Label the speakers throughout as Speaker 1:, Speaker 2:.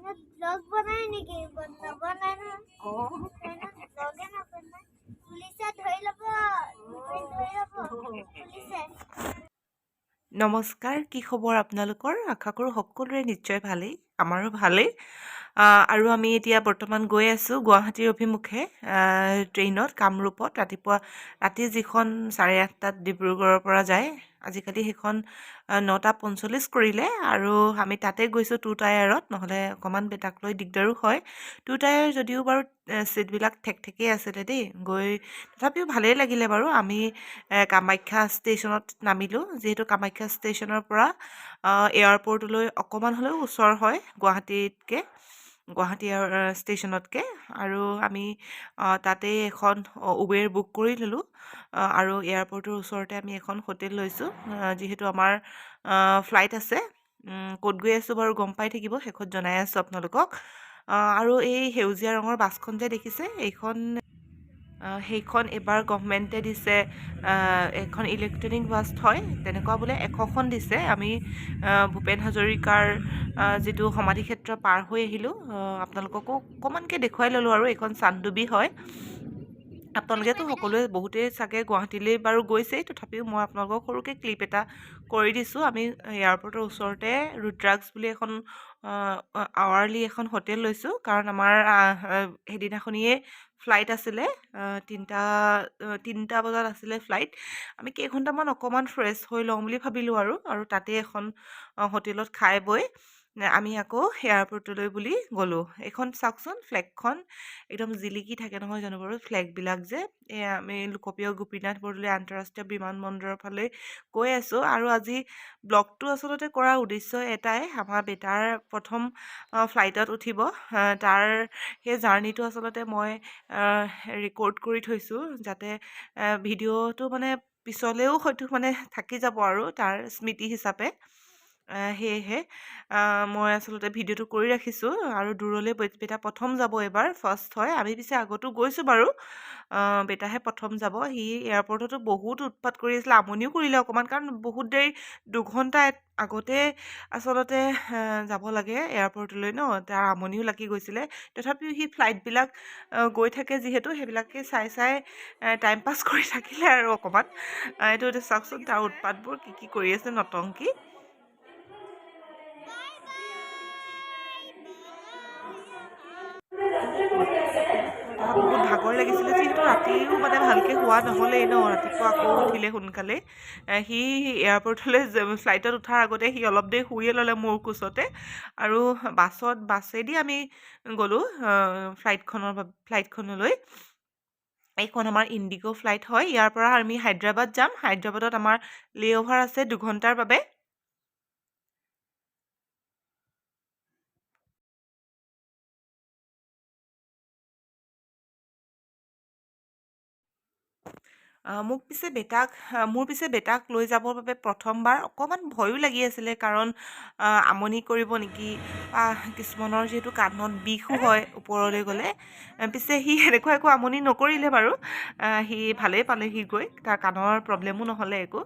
Speaker 1: Blog বনাই নেকি? নবনাই নহয়। ব্লগে নবনাই, পুলিচে ধৰি ল'ব, ধৰি ল'ব পুলিচে।
Speaker 2: নমস্কাৰ, কি খবৰ আপোনালোকৰ? আশা কৰোঁ সকলোৰে নিশ্চয় ভালেই, আমাৰো ভালেই। আৰু আমি এতিয়া বৰ্তমান গৈ আছোঁ গুৱাহাটীৰ অভিমুখে ট্ৰেইনত, কামৰূপত। ৰাতিপুৱা ৰাতি যিখন 8:30টাত ডিব্ৰুগড়ৰ পৰা যায়, আজিকালি সেইখন 9:45 কৰিলে। আৰু আমি তাতে গৈছোঁ 2 টায়াৰত, নহ'লে অকণমান বেটাক লৈ দিগদাৰো হয়। 2 টায়াৰ যদিও বাৰু ছিটবিলাক ঠেকঠেকেই আছিলে দেই গৈ, তথাপিও ভালেই লাগিলে বাৰু। আমি কামাখ্যা ষ্টেচনত নামিলোঁ, যিহেতু কামাখ্যা ষ্টেচনৰ পৰা এয়াৰপৰ্টলৈ অকণমান হ'লেও ওচৰ হয় গুৱাহাটীতকৈ, গুৱাহাটী ষ্টেচনতকৈ। আৰু আমি তাতেই এখন উবেৰ বুক কৰি ল'লোঁ আৰু এয়াৰপৰ্টৰ ওচৰতে আমি এখন হোটেল লৈছোঁ, যিহেতু আমাৰ ফ্লাইট আছে। ক'ত গৈ আছোঁ বাৰু গম পাই থাকিব, শেষত জনাই আছোঁ আপোনালোকক। আৰু এই সেউজীয়া ৰঙৰ বাছখন যে দেখিছে, সেইখন এইবাৰ গভমেণ্টে দিছে, এখন ইলেক্ট্ৰনিক বাছ হয়, তেনেকুৱা বোলে 100খন দিছে। আমি ভূপেন হাজৰিকাৰ যিটো সমাধি ক্ষেত্ৰ পাৰ হৈ আহিলোঁ, আপোনালোককো অকণমানকৈ দেখুৱাই ল'লোঁ। আৰু এইখন চান্দডুবি হয়। আপোনালোকেতো সকলোৱে বহুতেই চাগে গুৱাহাটীলৈ বাৰু গৈছেই, তথাপিও মই আপোনালোকক সৰুকৈ ক্লিপ এটা কৰি দিছোঁ। আমি এয়াৰপৰ্টৰ ওচৰতে ৰুদ্ৰাক্ষ বুলি এখন আৱাৰলি এখন হোটেল লৈছোঁ, কাৰণ আমাৰ সেইদিনাখনিয়ে ফ্লাইট আছিলে, 3টা বজাত আছিলে ফ্লাইট। আমি কেইঘণ্টামান অকণমান ফ্ৰেছ হৈ লওঁ বুলি ভাবিলোঁ আৰু তাতে এখন হোটেলত খাই বৈ আমি আকৌ এয়াৰপৰ্টলৈ বুলি গ'লোঁ। এইখন চাওকচোন, ফ্লেগখন একদম জিলিকি থাকে নহয় জানো বাৰু, ফ্লেগবিলাক যে। এয়া আমি লোকপ্ৰিয় গোপীনাথ বৰদলৈ আন্তঃৰাষ্ট্ৰীয় বিমানবন্দৰৰ ফালে গৈ আছোঁ। আৰু আজি ব্লগটো আচলতে কৰাৰ উদ্দেশ্য এটাই, আমাৰ বেটাৰ প্ৰথম ফ্লাইটত উঠিব, তাৰ সেই জাৰ্ণিটো আচলতে মই ৰেকৰ্ড কৰি থৈছোঁ, যাতে ভিডিঅ'টো মানে পিছলৈও হয়তো মানে থাকি যাব আৰু তাৰ স্মৃতি হিচাপে। সেয়েহে মই আচলতে ভিডিঅ'টো কৰি ৰাখিছোঁ। আৰু দূৰলৈ বেটা প্ৰথম যাব এইবাৰ, ফাৰ্ষ্ট হয়। আমি পিছে আগতো গৈছোঁ বাৰু, বেটাহে প্ৰথম যাব। সি এয়াৰপৰ্টতো বহুত উৎপাত কৰি আছিলে, আমনিও কৰিলে অকণমান, কাৰণ বহুত দেৰি, 2 ঘণ্টা আগতে আচলতে যাব লাগে এয়াৰপৰ্টলৈ ন, তাৰ আমনিও লাগি গৈছিলে। তথাপিও সি ফ্লাইটবিলাক গৈ থাকে যিহেতু, সেইবিলাকে চাই চাই টাইম পাছ কৰি থাকিলে আৰু অকণমান। এইটো এতিয়া চাওকচোন তাৰ উৎপাতবোৰ কি কি কৰি আছে, নটংকি।
Speaker 1: Bye bye.
Speaker 2: তাৰ বহুত ভাগৰ লাগিছিলে, যিহেতু ৰাতিও মানে ভালকৈ শোৱা নহ'লেই ন, ৰাতিপুৱা আকৌ উঠিলে সোনকালে। সি এয়াৰপৰ্টলৈ ফ্লাইটত উঠাৰ আগতে সি অলপ দেৰি শুইয়ে ল'লে মোৰ কোচতে। আৰু বাছেদি আমি গ'লোঁ ফ্লাইটখনলৈ। এইখন আমাৰ ইণ্ডিগ' ফ্লাইট হয়। ইয়াৰ পৰা আমি হায়দৰাবাদ যাম। হায়দৰাবাদত আমাৰ লে অভাৰ আছে 2 ঘণ্টাৰ বাবে। মোক পিছে বেটাক মোৰ পিছে বেটাক লৈ যাবৰ বাবে প্ৰথমবাৰ অকণমান ভয়ো লাগি আছিলে, কাৰণ আমনি কৰিব নেকি, বা কিছুমানৰ যিহেতু কাণত বিষো হয় ওপৰলৈ গ'লে। পিছে সি সেনেকুৱা একো আমনি নকৰিলে বাৰু, সি ভালেই পালে সি গৈ, তাৰ কাণৰ প্ৰব্লেমো নহ'লে একো।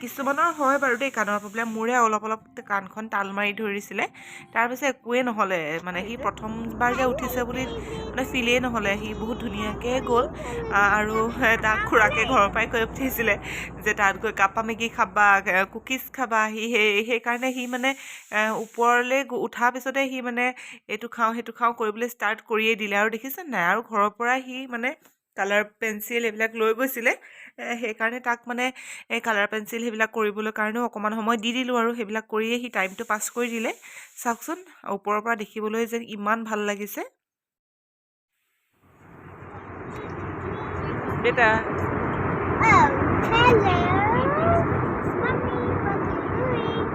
Speaker 2: কিছুমানৰ হয় বাৰু দেই কাণৰ প্ৰব্লেম, মোৰে অলপ অলপ কাণখন তাল মাৰি ধৰিছিলে, তাৰপিছত একোৱেই নহ'লে। মানে সি প্ৰথমবাৰ যে উঠিছে বুলি মানে ফিলেই নহ'লে, সি বহুত ধুনীয়াকৈ গ'ল। আৰু তাক খুৰাকে ঘৰৰ পৰাই কৈ পঠিয়াইছিলে যে তাত গৈ কাপ্পা মেগী খাবা, কুকিজ খাবা। সি সেইকাৰণে সি মানে ওপৰলৈ উঠাৰ পিছতে সি মানে এইটো খাওঁ সেইটো খাওঁ কৰিবলৈ ষ্টাৰ্ট কৰিয়ে দিলে। আৰু দেখিছে নাই, আৰু ঘৰৰ পৰাই সি মানে কালাৰ পেঞ্চিল এইবিলাক লৈ গৈছিলে, সেইকাৰণে তাক মানে এই কালাৰ পেঞ্চিল সেইবিলাক কৰিবলৈ কাৰণেও অকণমান সময় দি দিলোঁ আৰু সেইবিলাক কৰিয়ে সি টাইমটো পাছ কৰি দিলে। চাওকচোন, ওপৰৰ পৰা দেখিবলৈ যেন ইমান ভাল লাগিছে। বেটা।
Speaker 1: Oh, hello. Mommy, what are you doing?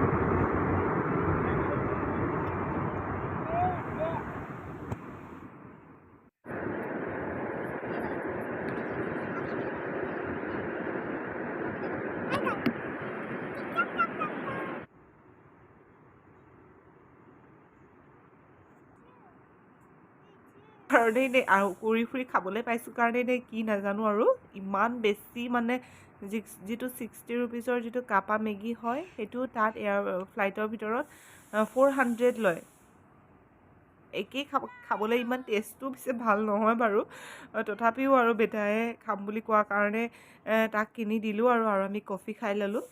Speaker 2: কাৰণেই নে আৰু উৰি ফুৰি খাবলৈ পাইছোঁ কাৰণেই নে কি নাজানো, আৰু ইমান বেছি মানে যিটো 60 ৰুপিজৰ যিটো কাপা মেগী হয়, সেইটো তাত এয়াৰ ফ্লাইটৰ ভিতৰত 400 লয়। একেই খাবলৈ ইমান টেষ্টটো পিছে ভাল নহয় বাৰু, তথাপিও আৰু বেটাই খাম বুলি কোৱাৰ কাৰণে তাক কিনি দিলোঁ আৰু আৰু আমি কফি খাই ল'লোঁ।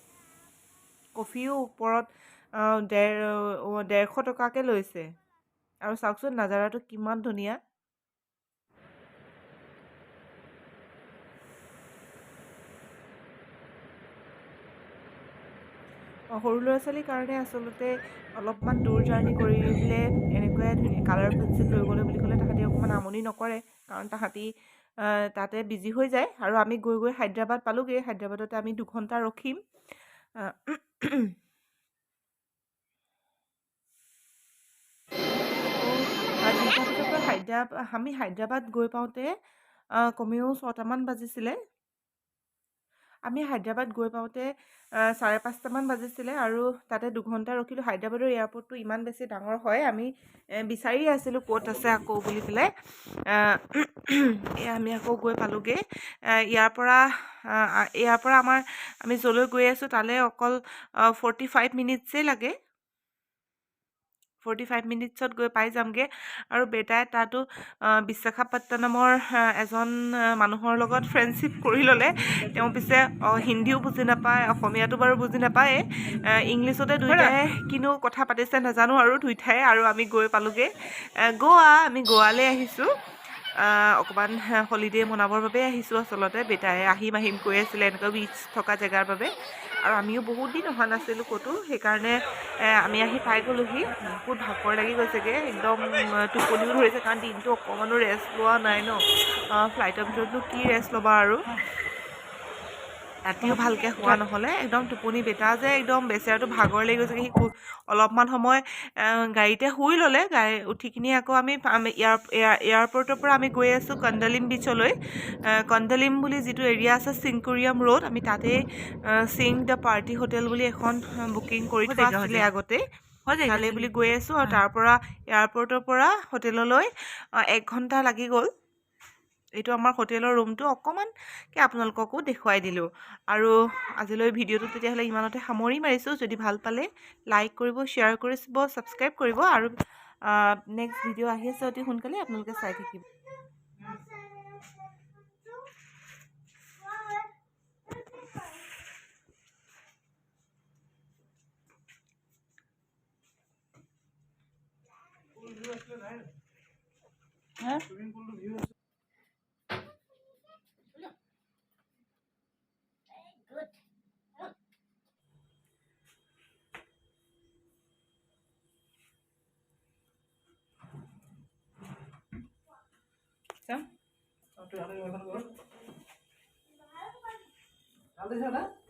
Speaker 2: কফিও ওপৰত 150 টকাকৈ লৈছে। আৰু চাওকচোন নাজাৰাটো কিমান ধুনীয়া। সৰু ল'ৰা ছোৱালীৰ কাৰণে আচলতে অলপমান দূৰ জাৰ্ণি কৰিলে এনেকুৱাই ধুনীয়া কালাৰ পেঞ্চিল লৈ গ'লে বুলি ক'লে তাহাঁতি অকণমান আমনি নকৰে, কাৰণ তাহাঁতি তাতে বিজি হৈ যায়। আৰু আমি গৈ গৈ হায়দৰাবাদ পালোঁগৈ। হায়দৰাবাদতে আমি 2 ঘণ্টা ৰখিম। আমি হায়দৰাবাদ গৈ পাওঁতে কমেও 6টামান বাজিছিলে। আমি হায়দৰাবাদ গৈ পাওঁতে 5:30মান বাজিছিলে আৰু তাতে 2 ঘণ্টা ৰখিলোঁ। হায়দৰাবাদৰ এয়াৰপৰ্টটো ইমান বেছি ডাঙৰ হয়, আমি বিচাৰি আছিলোঁ ক'ত আছে আকৌ বুলি পেলাই। আমি আকৌ গৈ পালোঁগৈ। ইয়াৰ পৰা আমি য'লৈ গৈ আছোঁ তালৈ অকল 45 মিনিটছেই লাগে। 45 মিনিটছত গৈ পাই যামগৈ। আৰু বেটাই তাতো বিশাখাপট্টনমৰ এজন মানুহৰ লগত ফ্ৰেণ্ডশ্বিপ কৰি ল'লে। তেওঁ পিছে হিন্দীও বুজি নাপায়, অসমীয়াটো বাৰু বুজি নাপায়ে, ইংলিছতে দুয়োটাই কিনো কথা পাতিছে নাজানো আৰু দুয়োটাই। আৰু আমি গৈ পালোঁগৈ গোৱা। আমি গোৱালৈ আহিছোঁ, অকণমান হলিডে মনাবৰ বাবে আহিছোঁ আচলতে। বেটাই আহিম আহিম কৈ আছিলে এনেকুৱা বিচ থকা জেগাৰ বাবে। আৰু আমিও বহুত দিন অহা নাছিলোঁ ক'তো, সেইকাৰণে আমি আহি পাই গ'লোহি। বহুত ভাগৰ লাগি গৈছেগৈ, একদম টোপনিও ধৰিছে, কাৰণ দিনটো অকণমানো ৰেষ্ট লোৱা নাই ন। ফ্লাইটৰ ভিতৰতনো কি ৰেষ্ট ল'বা আৰু। ৰাতিও ভালকৈ শোৱা নহ'লে একদম টোপনি। বেটা যে একদম বেচেৰাটো ভাগৰ লাগি গৈছেগৈ, সি অলপমান সময় গাড়ীতে শুই ল'লে। গাড়ী উঠি কিনি আকৌ আমি এয়াৰপৰ্টৰ পৰা আমি গৈ আছোঁ কন্দলিম বিচলৈ। কন্দলিম বুলি যিটো এৰিয়া আছে চিংকুৰিয়াম ৰোড, আমি তাতেই সিং the party hotel বুলি এখন বুকিং কৰি থোৱা আছিলে আগতে, তালৈ বুলি গৈ আছোঁ। আৰু তাৰ পৰা এয়াৰপৰ্টৰ পৰা হোটেললৈ 1 ঘণ্টা লাগি গ'ল। এইটো আমাৰ হোটেলৰ ৰুমটো অকণমানকৈ আপোনালোককো দেখুৱাই দিলোঁ। আৰু আজিলৈ ভিডিঅ'টো তেতিয়াহ'লে ইমানতে সামৰি মাৰিছোঁ। যদি ভাল পালে লাইক কৰিব, শ্বেয়াৰ কৰিব, ছাবস্ক্ৰাইব কৰিব। আৰু নেক্সট ভিডিঅ' আহি আছে অতি সোনকালে, আপোনালোকে চাই থাকিব।
Speaker 1: Good.